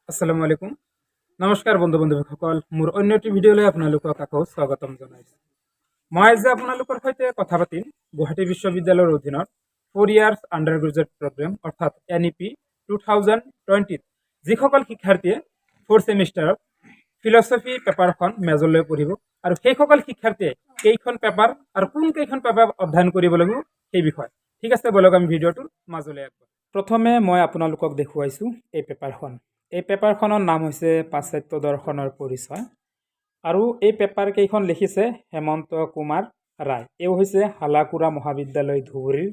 আসসালামু আলাইকুম। নমস্কাৰ বন্ধু বান্ধৱীসকল, মোৰ অন্য এটি ভিডিঅ'লৈ আপোনালোকক আকৌ স্বাগতম জনাইছোঁ। মই আজি আপোনালোকৰ সৈতে কথা পাতিম গুৱাহাটী বিশ্ববিদ্যালয়ৰ অধীনত 4 years under graduate programme, অৰ্থাৎ এনইপি 2020ত যিসকল শিক্ষাৰ্থীয়ে ফ'ৰ্থ ছেমিষ্টাৰত ফিলচফি পেপাৰখন মেজৰ লৈ পঢ়িব আৰু সেইসকল শিক্ষাৰ্থীয়ে কেইখন পেপাৰ আৰু কোন কেইখন পেপাৰ অধ্যয়ন কৰিব লাগিব সেই বিষয়ে। ঠিক আছে, ব'লক আমি ভিডিঅ'টোৰ মাজলৈ আগবাঢ়ো। প্ৰথমে মই আপোনালোকক দেখুৱাইছোঁ এই পেপাৰখন। এই পেপাৰখনৰ নাম হৈছে পাশ্চাত্য দৰ্শনৰ পৰিচয় আৰু এই পেপাৰ কেইখন লিখিছে হেমন্ত কুমাৰ ৰায়। এওঁ হৈছে হালাকুৰা মহাবিদ্যালয়, ধুবুৰীৰ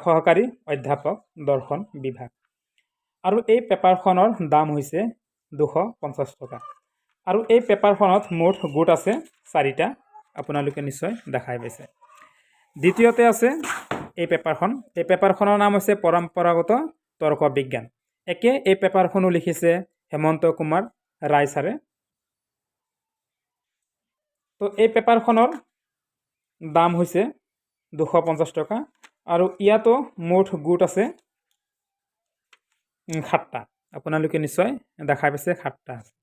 সহকাৰী অধ্যাপক, দৰ্শন বিভাগ। আৰু এই পেপাৰখনৰ দাম হৈছে 250 টকা আৰু এই পেপাৰখনত মুঠ গোট আছে চাৰিটা, আপোনালোকে নিশ্চয় দেখাই পাইছে। দ্বিতীয়তে আছে এই পেপাৰখন। এই পেপাৰখনৰ নাম হৈছে পৰম্পৰাগত তৰ্ক বিজ্ঞান। একে এই পেপাৰখনো লিখিছে হেমন্ত কুমাৰ ৰায় ছাৰে। তো এই পেপাৰখনৰ দাম হৈছে 250 টকা আৰু ইয়াতো মুঠ গোট আছে সাতটা। আপোনালোকে নিশ্চয় দেখাই পাইছে, সাতটা আছে।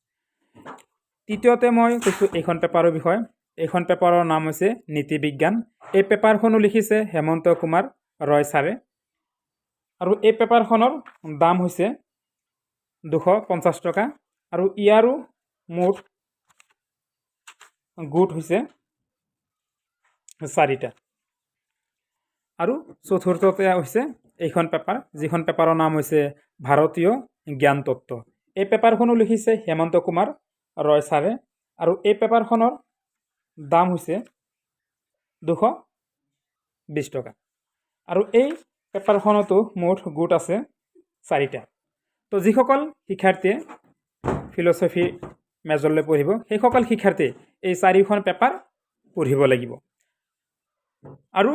তৃতীয়তে মই কৈছোঁ এইখন পেপাৰৰ বিষয়ে। এইখন পেপাৰৰ নাম হৈছে নীতি বিজ্ঞান। এই পেপাৰখনো লিখিছে হেমন্ত কুমাৰ ৰয় ছাৰে আৰু এই পেপাৰখনৰ দাম হৈছে 250 টকা আৰু ইয়াৰো মুঠ গোট হৈছে চাৰিটা। আৰু চতুৰ্থতে হৈছে এইখন পেপাৰ, যিখন পেপাৰৰ নাম হৈছে ভাৰতীয় জ্ঞান তত্ত্ব। এই পেপাৰখনো লিখিছে হেমন্ত কুমাৰ ৰয় ছাৰে আৰু এই পেপাৰখনৰ দাম হৈছে 220 টকা আৰু এই পেপাৰখনতো মুঠ গোট আছে চাৰিটা। তো যিসকল শিক্ষাৰ্থীয়ে ফিলচফি মেজৰলৈ পঢ়িব, সেইসকল শিক্ষাৰ্থীয়ে এই চাৰিখন পেপাৰ পঢ়িব লাগিব। আৰু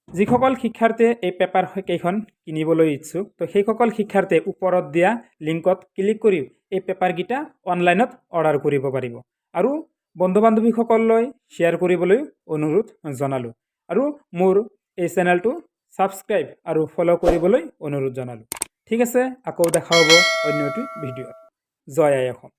যিসকল শিক্ষাৰ্থীয়ে এই পেপাৰ কেইখন কিনিবলৈ ইচ্ছুক, তো সেইসকল শিক্ষাৰ্থীয়ে ওপৰত দিয়া লিংকত ক্লিক কৰি এই পেপাৰকেইটা অনলাইনত অৰ্ডাৰ কৰিব পাৰিব। আৰু বন্ধু বান্ধৱীসকললৈ শ্বেয়াৰ কৰিবলৈ অনুৰোধ জনালোঁ আৰু মোৰ এই চেনেলটো ছাবস্ক্ৰাইব আৰু ফ'ল' কৰিবলৈ অনুৰোধ জনালোঁ। ঠিক আছে, আকৌ দেখা হ'ব অন্য এটি ভিডিঅ'ত। জয় আই অসম।